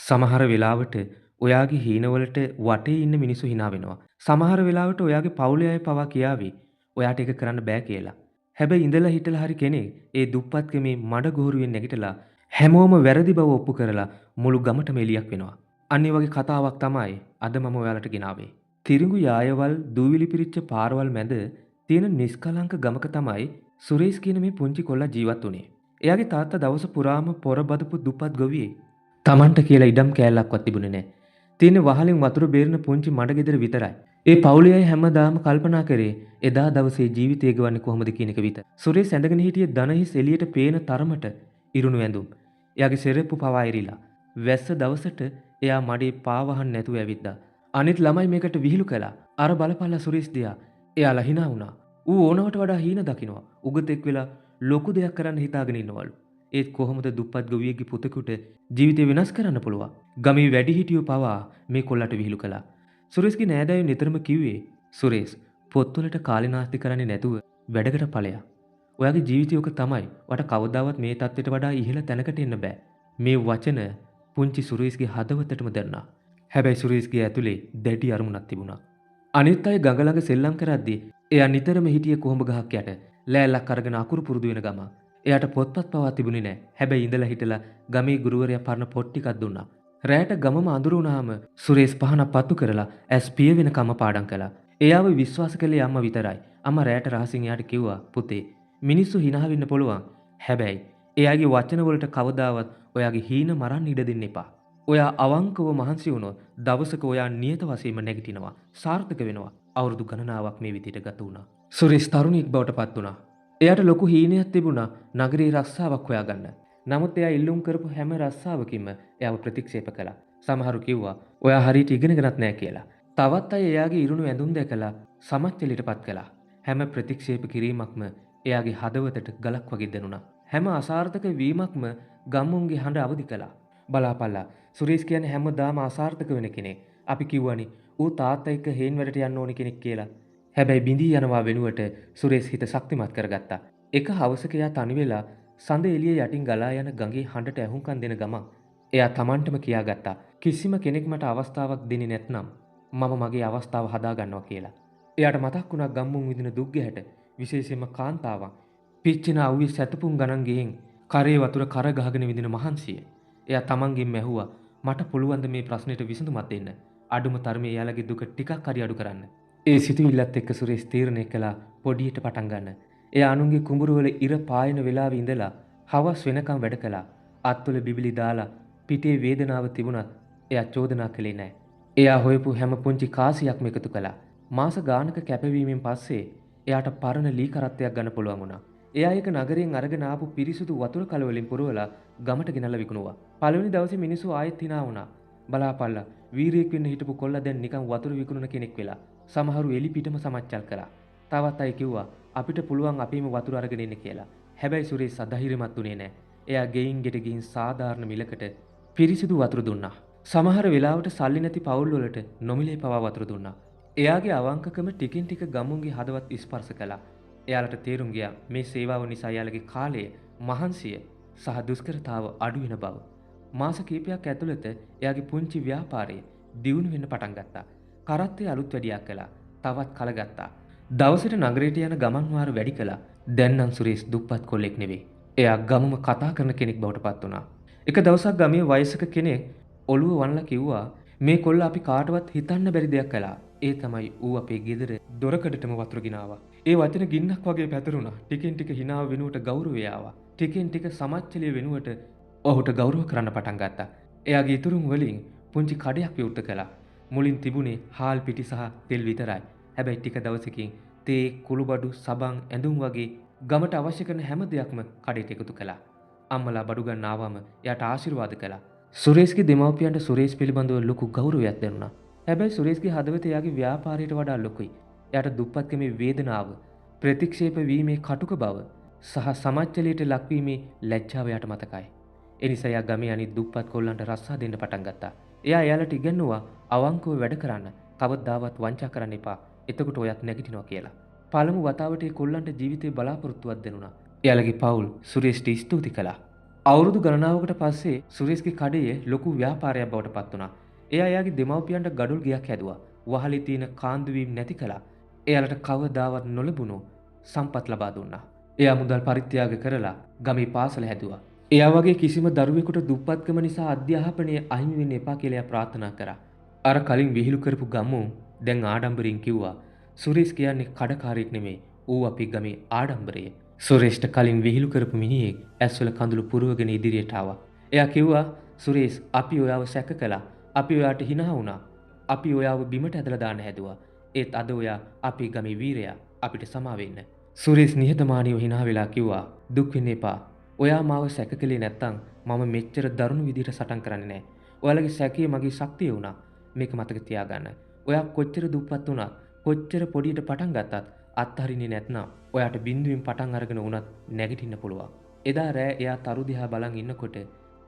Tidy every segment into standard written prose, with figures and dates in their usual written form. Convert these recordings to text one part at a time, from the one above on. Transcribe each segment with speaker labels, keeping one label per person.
Speaker 1: සමහර වෙලාවට ඔයාගේ හීනවලට වටේ ඉන්න මිනිස්සු හිනා වෙනවා. සමහර වෙලාවට ඔයාගේ පවුලේ අය පවා කියාවි ඔයාට ඒක කරන්න බෑ කියලා. හැබැයි ඉඳලා හිටලා හරි කෙනෙක් ඒ දුප්පත්කමේ මඩ ගොහරුවෙන් නැගිටලා හැමෝම වැරදි බව ඔප්පු කරලා මුළු ගමටම එළියක් වෙනවා. අන්න ඒ වගේ කතාවක් තමයි අද මම ඔයාලට ගෙනාවේ. තිරිඟු යායවල් දූවිලි පිරිච්ච පාරවල් මැද තියෙන නිස්කලංක ගමක තමයි සුරේෂ් කියන මේ පුංචි කොල්ලා ජීවත් වුණේ. එයාගේ තාත්තා දවස පුරාම පොර බදපු දුප්පත් ගොවියෙක්. Tamanට කියලා ඉඩම් කෑල්ලක්වත් තිබුණේ නෑ. තියෙන වහලෙන් වතුර බේරන පුංචි මඩ ගෙදර විතරයි. ඒ පවුලේ අය හැමදාම කල්පනා කරේ එදා දවසේ ජීවිතය ගෙවන්නේ කොහොමද කියන එක විතර. සුරේෂ් ඇඳගෙන හිටියේ දනහිස් එළියට පේන තරමට ඉරුණු ඇඳුම්. එයාගේ සෙරෙප්පු පවා ඉරිලා. වැස්ස දවසට එයා මඩේ පාවහන් නැතුව ඇවිද්දා. අනිත් ළමයි මේකට විහිළු කළා. අර බලපල්ලා සුරේෂ් දිහා. එයාලා හිනා වුණා. ඌ ඕනවට වඩා හීන දකින්නවා. උගතෙක් වෙලා ලොකු දෙයක් කරන්න හිතාගෙන ඉන්නවලු. ඒත් කොහොමද දුප්පත් ගොවියෙක්ගේ පුතෙකුට ජීවිතය වෙනස් කරන්න පුළුවන්? ගමේ වැඩිහිටියෝ පවා මේ කොල්ලට විහිළු කළා. සුරේෂ්ගේ නෑදෑයෝ නිතරම කිව්වේ සුරේෂ් පොත්වලට කාලේ නාස්ති කරන්නේ නැතුව වැඩකට ඵලයක්. ඔයාගේ ජීවිතය ඔක තමයි. ඔයාට කවදාවත් මේ තත්ත්වයට වඩා ඉහළ තැනකට එන්න බෑ. මේ වචන පුංචි සුරේෂ්ගේ හදවතටම දැනුණා. හැබැයි සුරේෂ්ගේ ඇතුලේ දැඩි අරමුණක් තිබුණා. අනිත් අය ගඟ ළඟ සෙල්ලම් කරද්දී එයා නිතරම හිටියේ කොහොඹ ගහක් යට. ලෑල්ලක් අරගෙන අකුරු පුරුදු වෙන ගමන්. එයාට පොත්පත් පවා තිබුණේ නෑ. හැබැයි ඉඳලා හිටලා ගමේ ගුරුවරයා පරණ පොත් ටිකක් දුන්නා. රැයට ගමම අඳුර වුණාම සුරේෂ් පහනක් පත්තු කරලා ඇස් පිය වෙනකම්ම පාඩම් කළා. එයාව විශ්වාස කළේ අම්මා විතරයි. අම්මා රැයට රහසින් එයාට කිව්වා, පුතේ මිනිස්සු හිනා වෙන්න පුළුවන්. හැබැයි එයාගේ වචන වලට කවදාවත් ඔයාගේ හීන මරන්න ඉඩ දෙන්න එපා. ඔයා අවංකව මහන්සි වුණොත් දවසක ඔයා නියත වශයෙන්ම නැගිටිනවා. සාර්ථක වෙනවා. අවුරුදු ගණනාවක් මේ විදිහට ගත වුණා. සුරේෂ් තරුණයෙක් බවට පත් වුණා. එයාට ලොකු හීනයක් තිබුණා නගරේ රස්සාවක් හොයාගන්න. නමුත් එයා ඉල්ලුම් කරපු හැම රස්සාවකින්ම එයාව ප්‍රතික්ෂේප කළා. සමහරු කිව්වා ඔයා හරියට ඉගෙනගෙනත් නෑ කියලා. තවත් අය එයාගේ ඉරුණු ඇඳුම් දැකලා සමච්චලයට පත් කළා. හැම ප්‍රතික්ෂේප කිරීමක්ම එයාගේ හදවතට ගලක් වගේ දැනුණා. හැම අසාර්ථක වීමක්ම ගම්මුන්ගේ හඬ අවදි කළා. බලාපල්ලා සුරේෂ් කියන්නේ හැමදාම අසාර්ථක වෙන කෙනෙක්. අපි කිව්වනේ ඌ තාත්තා එක්ක හේන් වැඩට යන්න ඕනි කෙනෙක් කියලා. හැබැයි බිඳී යනවා වෙනුවට සුරේෂ් හිත ශක්තිමත් කරගත්තා. එක හවසක එයා තනි වෙලා සඳ එළිය යටින් ගලා යන ගඟේ හඬට ඇහුම්කන් දෙන ගමන් එයා Tamanටම කියාගත්තා, කිසිම කෙනෙක් මට අවස්ථාවක් දෙන්නේ නැත්නම් මම මගේ අවස්ථාව හදා ගන්නවා කියලා. එයාට මතක් වුණා ගම්මුන් විඳින දුක් ගැහැට, විශේෂයෙන්ම කාන්තාවන් පිච්චෙන අවුවේ සැතපුම් ගණන් ගෙහෙන් කරේ වතුර කර ගහගෙන විඳින මහන්සිය. එයා Tamanගෙන් ඇහුවා, මට පුළුවන් ද මේ ප්‍රශ්නෙට විසඳුමක් දෙන්න? අඩුම තරමේ එයාලගේ දුක ටිකක් හරි අඩු කරන්න. ඒ සිතුවිල්ලත් එක්ක සුරේෂ් තීරණය කළා පොඩියට පටන් ගන්න. එයා අනුන්ගේ කුඹුරු වල ඉර පායන වෙලාවෙ ඉඳලා හවස් වෙනකම් වැඩ කළා. අත්වල බිබිලි දාලා පිටේ වේදනාව තිබුණත් එයා චෝදනා කළේ නෑ. එයා හොයපු හැම පුංචි කාසියක්ම එකතු කළා. මාස ගානක කැපවීමෙන් පස්සේ එයාට පරණ ලී කරත්තයක් ගන්න පුළුවන් වුණා. එයා ඒක නගරයෙන් අරගෙන ආපු පිරිසුදු වතුර කල වලින් පුරවලා ගමට ගෙනල්ලා විකුණුවා. පළවෙනි දවසේ මිනිස්සු ආයෙත් හිනා වුණා. බලාපල්ලා වීරියෙක් වෙන්න හිටපු කොල්ලා දැන් නිකන් වතුර විකුණන කෙනෙක් වෙලා. සමහරු එලි පිටම සමච්චල් කළා. තවත් අය කිව්වා අපිට පුළුවන් අපේම වතුර අරගෙන එන්න කියලා. හැබැයි සුරේෂ් අධෛර්යමත් වුණේ නෑ. එයා ගෙයින් ගෙට ගිහින් සාධාරණ මිලකට පිරිසිදු වතුර දුන්නා. සමහර වෙලාවට සල්ලි නැති පවුල් වලට නොමිලේ පවා වතුර දුන්නා. එයාගේ අවංකකම ටිකෙන් ටික ගමුන්ගේ හදවත් ස්පර්ශ කළා. එයාලට තේරුම් ගියා මේ සේවාව නිසා එයාලගේ කාලය, මහන්සිය සහ දුෂ්කරතාව අඩු වෙන බව. මාස කිහිපයක් ඇතුළත එයාගේ පුංචි ව්‍යාපාරය දියුණු වෙන්න පටන් ගත්තා. කරත්තේ අලුත් වැඩියක් කළා. තවත් කලගත්තා. දවසට නගරයට යන ගමන් වාර වැඩි කළා. දැන් නම් සුරේෂ් දුප්පත් කොල්ලෙක් නෙවෙයි. එයා ගමම කතා කරන කෙනෙක් බවට පත් වුණා. එක දවසක් ගමේ වයසක කෙනෙක් ඔළුව වනලා කිව්වා මේ කොල්ලා අපි කාටවත් හිතන්න බැරි දෙයක් කළා. ඒ තමයි ඌ අපේ ගෙදර දොරකඩටම වතුර ගෙනාවා. ඒ වචන ගින්නක් වගේ පැතරුණා. ටිකෙන් ටික හිනාව වෙනුවට ගෞරවය ආවා. ටිකෙන් ටික සමච්චලිය වෙනුවට ඔහුට ගෞරව කරන්න පටන් ගත්තා. එයාගේ ඉතුරුම් වලින් පුංචි කඩයක් විවෘත කළා. මුලින් තිබුණේ හාල් පිටි සහ තෙල් විතරයි. හැබැයි ටික දවසකින් තේ, කුළුබඩු, සබන්, ඇඳුම් වගේ ගමට අවශ්‍ය කරන හැම දෙයක්ම කඩේට එකතු කළා. අම්මලා බඩු ගන්න ආවම එයාට ආශිර්වාද කළා. සුරේෂ්ගේ දෙමව්පියන්ට සුරේෂ් පිළිබඳව ලොකු ගෞරවයක් දැනුණා. හැබැයි සුරේෂ්ගේ හදවත එයාගේ ව්‍යාපාරයට වඩා ලොකුයි. එයාට දුප්පත්කමේ වේදනාව, ප්‍රතික්ෂේප වීමේ කටුක බව සහ සමච්චලයට ලක්වීමේ ලැජ්ජාව එයාට මතකයි. ඒ නිසා එයා ගමේ අනිත් දුප්පත් කොල්ලන්ට රස්සා දෙන්න පටන් ගත්තා. එයා එයාලට ඉගැන්නුවා අවංකව වැඩ කරන්න, කවදාවත් වංචා කරන්න එපා. එතකොට ඔයත් නැගිටිනවා කියලා. පළමු වතාවට ඒ කොල්ලන්ට ජීවිතේ බලාපොරොත්තුවක් දැනුණා. එයාලගේ පවුල් සුරේෂ්ට ස්තුති කළා. අවුරුදු ගණනාවකට පස්සේ සුරේෂ්ගේ කඩේ ලොකු ව්‍යාපාරයක් බවට පත් වුණා. එයා එයාගේ දෙමව්පියන්ට ගඩොල් ගෙයක් හැදුවා. වහලේ තියෙන කාන්දු වීම් නැති කළා. එයාලට කවදාවත් නොලැබුණු සම්පත් ලබා දුන්නා. එයා මුදල් පරිත්‍යාග කරලා ගමේ පාසල හැදුවා. එයා වගේ කිසිම දරුවෙකුට දුප්පත්කම නිසා අධ්‍යාපනය අහිමි වෙන්න එපා කියලා එයා ප්‍රාර්ථනා කරා. අර කලින් විහිළු කරපු ගම්මුන් දැන් ආඩම්බරෙන් කිව්වා සුරේෂ් කියන්නේ කඩකාරයෙක් නෙමෙයි. ඌ අපේ ගමේ ආඩම්බරය. සුරේෂ්ට කලින් විහිළු කරපු මිනිහෙක් ඇස්වල කඳුළු පුරවගෙන ඉදිරියට ආවා. එයා කිව්වා සුරේෂ් අපි ඔයාව සැක කළා. අපි ඔයාට හිනා වුණා. අපි ඔයාව බිමට ඇදලා දාන්න හැදුවා. ඒත් අද ඔයා අපේ ගමේ වීරයා. අපිට සමා වෙන්න. සුරේෂ් නිහතමානීව හිනා වෙලා කිව්වා දුක් වෙන්න එපා. ඔයා මාව සැක කළේ නැත්තම් මම මෙච්චර දරුණු විදිහට සටන් කරන්නේ නෑ. ඔයාලගේ සැකය මගේ ශක්තිය වුණා. මේක මතක තියාගන්න. ඔයා කොච්චර දුප්පත් වුණත්, කොච්චර පොඩියට පටන් ගත්තත් අත්හරින්නේ නැත්නම් ඔයාට බින්දුවෙන් පටන් අරගෙන වුණත් නැගිටින්න පුළුවන්. එදා රෑ එයා තරු දිහා බලන් ඉන්නකොට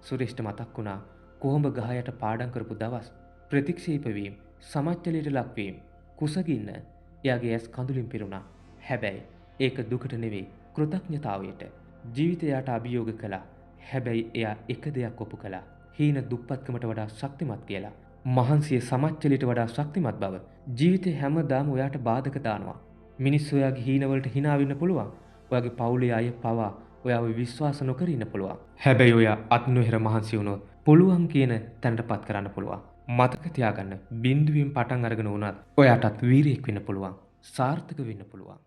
Speaker 1: සුරේෂ්ට මතක් වුණා කොහොඹ ගහ යට පාඩම් කරපු දවස්, ප්‍රතික්ෂේප වීම, සමච්චලයට ලක්වීම, කුසගින්න. එයාගේ ඇස් කඳුලින් පිරුණා. හැබැයි ඒක දුකට නෙවෙයි, කෘතඥතාවයට. ජීවිතය එයාට අභියෝග කළා. හැබැයි එයා එක දෙයක් ඔප්පු කළා. හීන දුප්පත්කමට වඩා ශක්තිමත් කියලා. මහන්සිය සමච්චලයට වඩා ශක්තිමත් බව. ජීවිතේ හැමදාම ඔයාට බාධක දානවා. මිනිස්සු ඔයාගේ හීනවලට hina වෙන්න පුළුවන්. ඔයාගේ පවුලේ අය පවා ඔයාව විශ්වාස නොකර ඉන්න පුළුවන්. හැබැයි ඔයා අත් නොහැර මහන්සි වුණොත් පුළුවන් කියන තැනටපත් කරන්න පුළුවන්. මතක තියාගන්න, බින්දුවෙන් පටන් අරගෙන වුණත් ඔයාටත් වීරයෙක් වෙන්න පුළුවන්. සාර්ථක වෙන්න පුළුවන්.